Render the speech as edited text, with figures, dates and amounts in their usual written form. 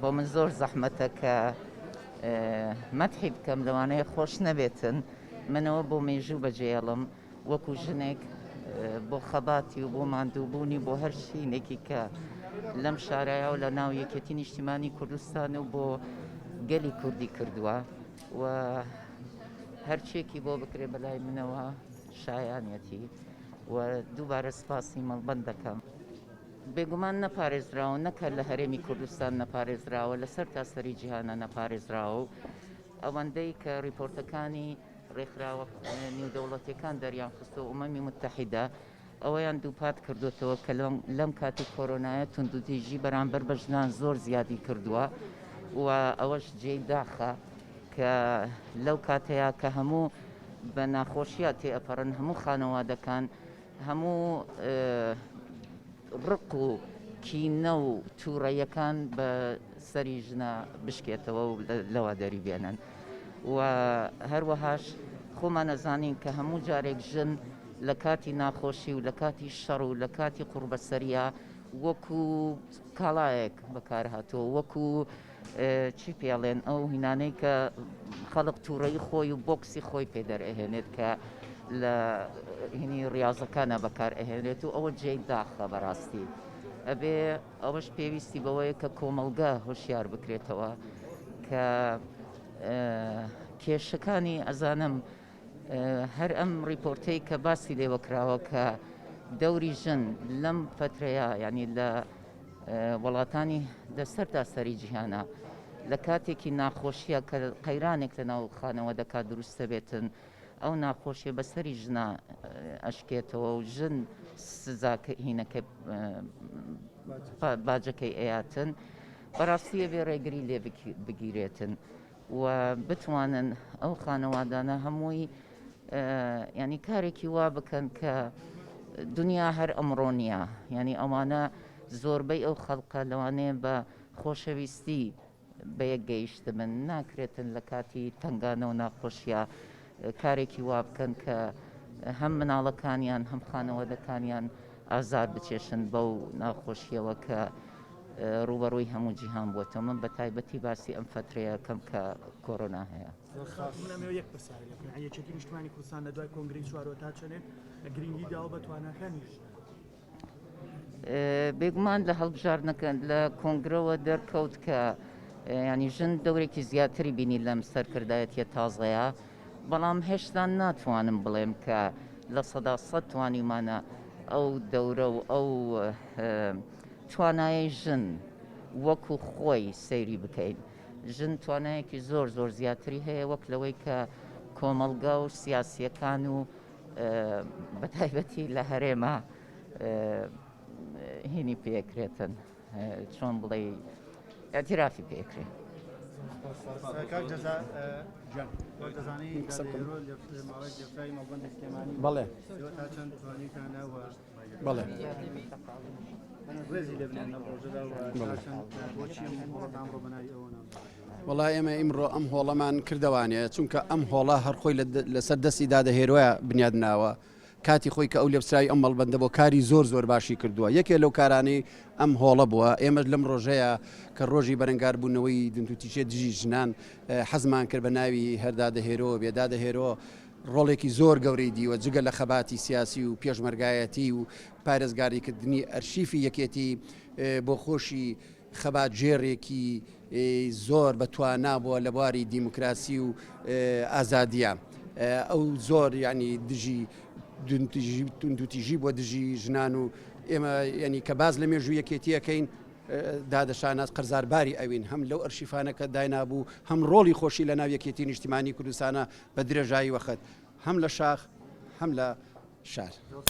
بۆ من زۆر زەحمەتە کە مەدحی بکەم لەوانەیە خۆش نەبێتن منەوە بۆ مێژوو بەجێڵم وەکو ژنێک بۆ خەباتی و بۆ ماندووبوونی بۆ هەر شینێکی کە لەم شارایە و لە ناو یەکێتی نیشتیمانی کوردستان و بۆ گەلی کوردی کردووە و هەرچێکی بۆ بکرێ بەلای منەوە شایانەتی و دووبارە سپاسی مەڵبەند دەکەم. بێگومان نەپارێزراوە نەک هەر لە هەرێمی کوردستان نەپارێزراوە لە سەر تا سەری جیهانە نەپارێزراوە و ئەوەندەی کە ریپۆرتەکانی ڕێکخراوە نیودەوڵەتیەکان دەریان خستووە ئومەمی متحیدە ئەوەیان دووپات کردوتەوە کە لەم کاتی کۆرۆنایە توندوتیژی بەرامبەر بە ژنان زۆر زیادی کردووە و ئەوەش جێی داخە کە لەو کاتەیە کە هەموو بە ناخۆشیە تێئەپەڕن هەموو خانەوادەکان هەموو ڕق و کینە و تووڕەیەکان بە سەری ژنە بشکێتەوە و لەوە دەری بێنن و هەروەهاش خۆمان ئەزانین کە هەموو جارێک ژن لە کاتی ناخۆشی و لە کاتی شەڕ و لە کاتی قوڕبەسەریە وەکو کاڵایەک بەکارهاتووە وەکو چی پێڵێن ئەو هینانەی کە خەڵک تووڕەی خۆی و بۆکسی خۆی پێ دەرئەهێنێت کە لە هینی ڕاضەکانە بەکار ئەهێنێت و ئەوە جێی داخە بەڕاستی ئەبێ ئەوەش پێویستی بەوەیە کە کۆمەڵگە هۆشیار بکرێتەوە کە کێشەکانی ئەزانم هەر ئەم ڕیپۆرتەی کە باسی لێوە کراوە کە دەوری ژن لەم فترەیە ینی لە وڵاتانی لەسەر تا سەری جیهانە لە کاتێکی ناخۆشیە کە قەیرانێک لە ناو خانەوە دەکات دروستە بێتن ئەو ناخۆشیە بەسەری ژنا ئەشکێتەوە و ژن سزاکە هینەکە باجەکەی ئەیاتن بەڕاستی ئەبێ ڕێگری لێ بگیرێتن و بتوانن ئەو خانەوادانە هەمووی ینی کارێکی وا بکەن کە دنیا هەر ئەمڕۆ نییە ینی ئەوانە زۆربەی ئەو خەڵقە لەوانەیە بە خۆشەویستی بەیەک گەیشتبن، ناکرێتن لە کاتی تەنگانە و ناخۆشیا کارێکی وا بکەن کە هەم مناڵەکانیان هەم خانەوادەکانیان ئازار بچێشن بەو ناخۆشیەوە کە ڕووبەڕووی هەموو جیهان بووەتەوە من بە تایبەتی باسی ئەم فەترەیەکەم کە کۆرۆنا هەیە. یەک پرسیار لێ بکەم یەکێتی نیشتمانی کوردستان لە دوای کۆنگرەی چوارەوە تا چەندێک گرنگی داوە بە تواناکانی ژنان؟ بێگومان لە هەڵبژاردنەکە لە کۆنگرەوە دەرکەوت کە ینی ژن دەورێکی زیاتری بینی لەم سەرکردایەتیە تازەیە بەڵام هێشتا ناتوانم بڵێم کە 100% توانیمانە ئەو دەورە و ئەو توانایەی ژن وەکو خۆی سەیری بکەین ژن توانایەکی زۆر زۆر زیاتری هەیە وەک لەوەی کە کۆمەڵگا و سیاسیەکان و بەتایبەتی لە هەرێمە هینی پێکرێتن چۆن بڵێ اعترافی پێکرێ. بەڵێ بەڵێ وەڵا ئێمە ئیمڕۆ ئەم هۆڵەمان کردەوانێ چونکە ئەم هۆڵە هەر خۆی لەسەر دەستی دادە هێرۆیە بنیاد ناوە کاتی خۆی کە ئەو لێپسراوی ئەم مەڵبەندە بۆ کاری زۆر زۆر باشی کردووە یەکێ لەو کارانەی ئەم هۆڵە بووە ئێمە لەم ڕۆژەیە کە ڕۆژی بەرەنگاربوونەوەی دنتوتیژێ دژی ژنان حەزمان کرد بە ناوی هەردادە هێرۆ بێ دادە هێرۆ ڕۆڵێکی زۆر گەورەی دیوە جگە لە خەباتی سیاسی و پێشمەرگایەتی و پارێزگاریکردنی ئەرشیفی یەکێتی بۆ خۆشی خەباتگێڕێکی زۆر بە توانا بووە لە بواری دیموکراسی و ئازادیە ئەو زۆر ینی دژی توندوتیژی بۆ دژی ژنان و ئێمە ینی کە باز لە مێژوو یەکێتیەکەین دادە شاناز قەرزارباری ئەوین هەم لەو ئەرشیفانە کە داینابوو هەم ڕۆڵی خۆشی لە ناو یەکێتی نیشتیمانی کوردستانە بە درێژایی وەخت هەم لە شاخ هەم لە شار.